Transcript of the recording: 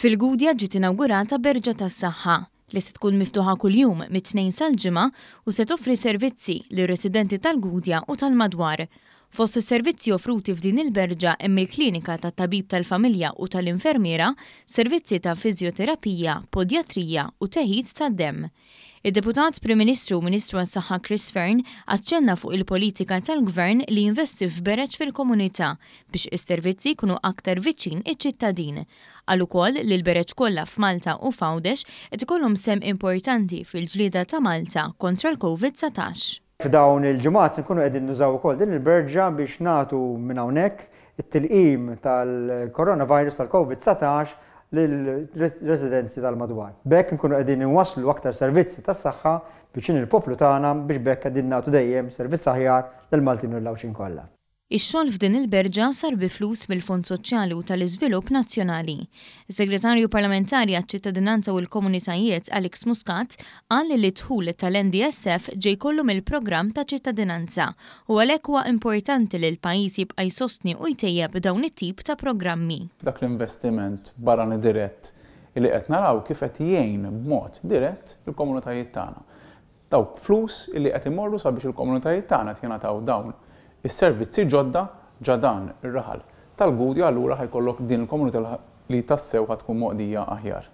Fil-Gudja ġiet inawgurata Berġa tas-Saħħa, li se tkun miftuħa kuljum mit-Tnejn sal-Ġimgħa u se toffri servizzi lir-residenti tal-Gudja u tal-madwar. Fost is-servizzi offruti f'din il-berġa hemm il-klinika tat-tabib tal-familja u tal-infermiera, servizzi ta' fiżjoterapija, podjatrija u teħid tad-demm. Id-Deputat Prim Ministru u Ministru għas-Saħħa Chris Fearne aċċenna fuq il-politika tal-Gvern li jinvesti f'bereġ fil-komunità biex is-servizzi jkunu aktar viċin iċ-ċittadin. Qal ukoll li l-bereġ kollha f'Malta u f'Għawdex qed ikollhom sehem importanti fil-ġlieda ta' Malta kontra l-Covid 19. F'dawn il-ġimgħat se nkunu qegħdin nużaw ukoll din il-berġa biex nagħtu minn hawnhekk it-tilqim tal-coronavirus tal-Covid 19 lill-residenzi tal-madwar. B'hekk inkunu qegħdin inwasslu aktar servizzi tas-saħħa viċin il-poplu tagħna biex b'hekk qegħdin nagħtu dejjem servizz aħjar lill-Maltin u l-Għawdxin kollha. Ix-xogħol f'din il-berġa sar bi flus mill-Fond Soċjali u tal-Iżvilupp Nazzjonali. Is-Segretarju Parlamentari għaċ-Ċittadinanza u l-Komunitajiet Alex Muscat qal li d-dħul tal-NDSF ġej kollu mill-programm ta' ċittadinanza u għalhekk huwa importanti li l-pajjiż jibqa' jsostni u jtejjeb dawn it-tip ta' programmi. Dak l-investiment barrani dirett li qed naraw kif qed jgħin b'mod dirett lill-komunitajiet tagħna. Dawk flus li qed imorru sabiex il-komunitajiet tagħna qed jingħataw dawn is-servizzi ġodda ġa dan ir-raħal tal-Gudja allura ħa jkollok din il-komunità li tassew ħa tkun moqdija aħjar.